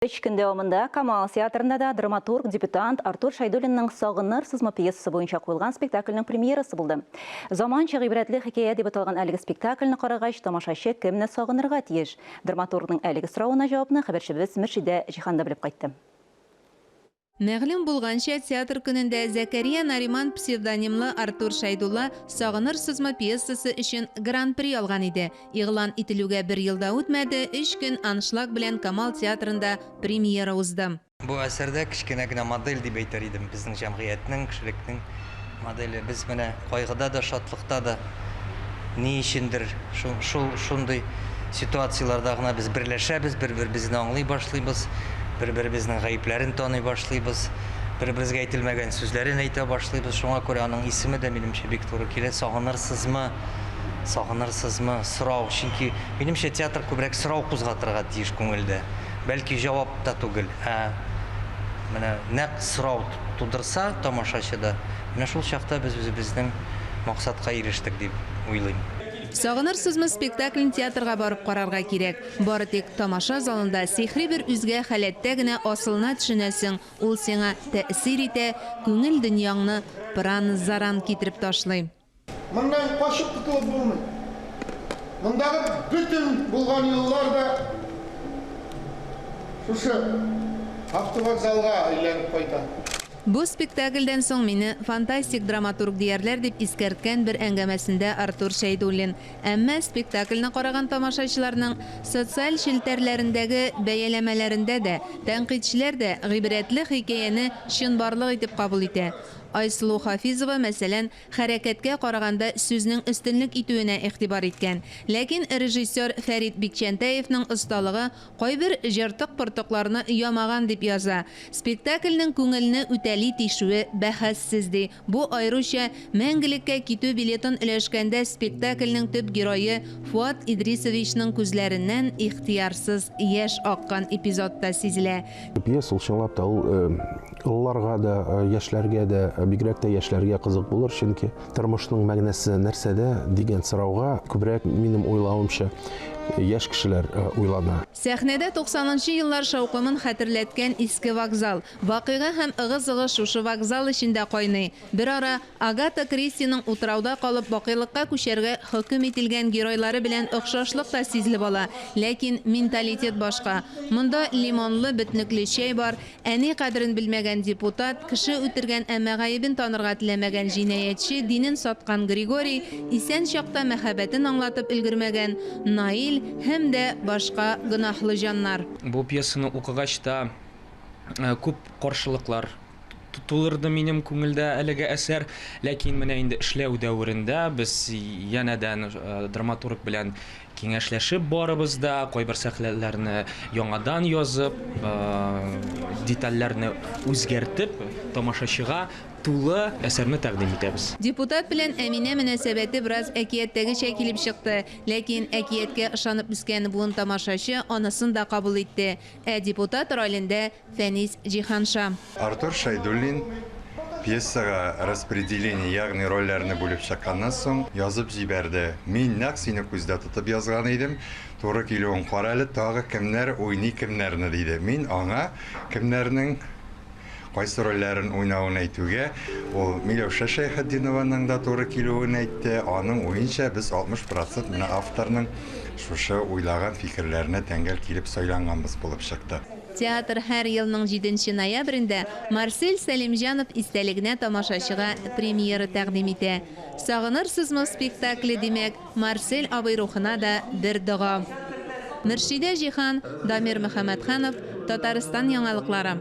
Өч көн дәвамында Камал театрында да драматург, дебютант Артур Шәйдуллинның Сагынырсызмы пьесасы буенча куелган спектакльнең премьерасы булды. Заманча гыйбрәтле хикәя дип аталган әлеге спектакльне карагач, тамашачы кемне сагынырга тиеш? Драматургның әлеге соравына җавапны хәбәрчебез Мөршидә Җиһан да белеп кайтты. Мәгълүм булганча, театр көнендә Зәкәрия Нариман псевдонимлы Артур Шәйдулла Сагынырсызмы пьесасы өчен Гран-при алган иде. Игълан ителүгә бер ел да үтмәде, өч көн аншлаг белән Камал театрында премьера узды. Бу әсәрдә кечкенә генә модель дип әйтер идем, безнең җәмгыятьнең, кешелекнең моделе. Без менә кайгыда да, шатлыкта да ни өчендер шул шундый ситуацияләрдә гына без берләшәбез, бер-беребезне аңлый башлыйбыз, бер-беребезнең гаепләрен таный башлыйбыз, бер-беребезгә әйтелмәгән сүзләрен әйтә башлыйбыз. Шуңа күрә аның исеме дә, минемчә, бик туры килә. Сагынырсызмы? Сагынырсызмы? Сорау. Чөнки, минемчә, театр күбрәк сорау кузгатырга тиеш күңелдә. Бәлки җавап та түгел, ә менә нәкъ сорау тудырса тамашачыда, менә шул чакта без үзебезнең максатка ирештек дип уйлыйм. Сагынырсызмы спектаклен театрга барып карарга кирәк. Бары тик тамаша залында сихри бер үзгә халәттә генә асылына төшенәсең, ул сиңа тәэсир итә, күңел дөньяңны пыран-заран китереп ташлый. Моннан качып котылып булмый. Мондагы бөтен булган юллар да шушы автовокзалга әйләнеп кайта. Бу спектакльдән соң мине фантастик драматург диярләр, дип искәрткән бер әңгәмәсендә Артур Шәйдуллин. Әмма спектакльне караган тамашачыларның социаль челтәрләрендәге бәяләмәләрендә дә, тәнкыйтьчеләр дә гыйбрәтле хикәяне чынбарлык итеп кабул итә. Айсылу Хафизова, мәсәлән, хәрәкәткә караганда сүзнең өстенлек итүенә игътибар иткән. Ләкин режиссер Фәрит Бикчәнтәевның осталыгы кайбер җыртык-портыкларны ямаган дип яза. Спектакльнең күңелне үтәли тишүе бәхәссез, ди. Бу аеруча Мәңгелеккә китү билетын өләшкәндә спектакльнең төп герое Фуат Идрисовичның күзләреннән ихтыярсыз яшь аккан эпизодта сизелә. Пьеса ул чынлап та ул Олыларга да, яшьләргә дә, бигрәк тә яшьләргә кызык булыр, чөнки тормышның мәгънәсе нәрсәдә дигән сорауга күбрәк, минем уйлавымча, яшь кешеләр уйлана. Сәхнәдә туксанынчы еллар шаукымын хәтерләткән иске вокзал. Вакыйга һәм ыгы-зыгы шушы вокзал эчендә кайный. Берара Агата Кристиның утрауда калып бакыйлыкка күчәргә хөкем ителгән геройлары белән охшашлык та сизелеп ала. Ләкин менталитет башка. Монда лимонлы, бөтнекле чәй бар, әни кадерен белмәгән депутат, кеше үтергән, әмма гаебен танырга теләмәгән җинаятьче, динен саткан Григорий, исән чакта мәхәббәтен аңлатып өлгермәгән Наил һәм дә башка гөнаһлы җаннар. Бу пьесаны укыгач та күп каршылыклар тулырды минем күңелдә әлеге әсәр. Ләкин менә инде эшләү дәверендә без янәдән драматург белән киңәшләшеп барыбыз да, кайбер сәхнәләрне яңадан язып, детальләрне үзгәртеп, тамашачыга тулы әсәрне тәкъдим итәбез. Депутат белән Әминә мөнәсәбәте бераз әкияттәгечә килеп чыкты. Ләкин әкияткә ышанып үскән буын тамашачы анысын да кабул итте. Ә депутат ролендә Фәнис Җиһанша. Артур Шәйдуллин пьесага распределение, ягъни рольләрне бүлеп чыкканнан соң, язып җибәрде. Мин нәкъ сине күздә тотып язган идем, туры килүен кара әле, тагы кемнәр уйный кемнәрне, диде. Мин аңа кемнәрнең кайсы рольләрен уйнавын әйтүгә, ул Миләүшә Шәйхетдинованың да туры килүен әйтте. Аның уенча, без 60 процент менә авторның шушы уйлаган фикерләренә тәңгәл килеп сайланганбыз булып чыкты. Театр һәр елның җиденче ноябрендә Марсель Сәлимҗанов истәлегенә тамашачыга премьера тәкъдим итә. Сагынырсызмы спектакле, димәк, Марсель абый рухына да бер дога. Мөршидә Җиһан, Дамир Мөхәммәтханов, Татарстан яңалыклары.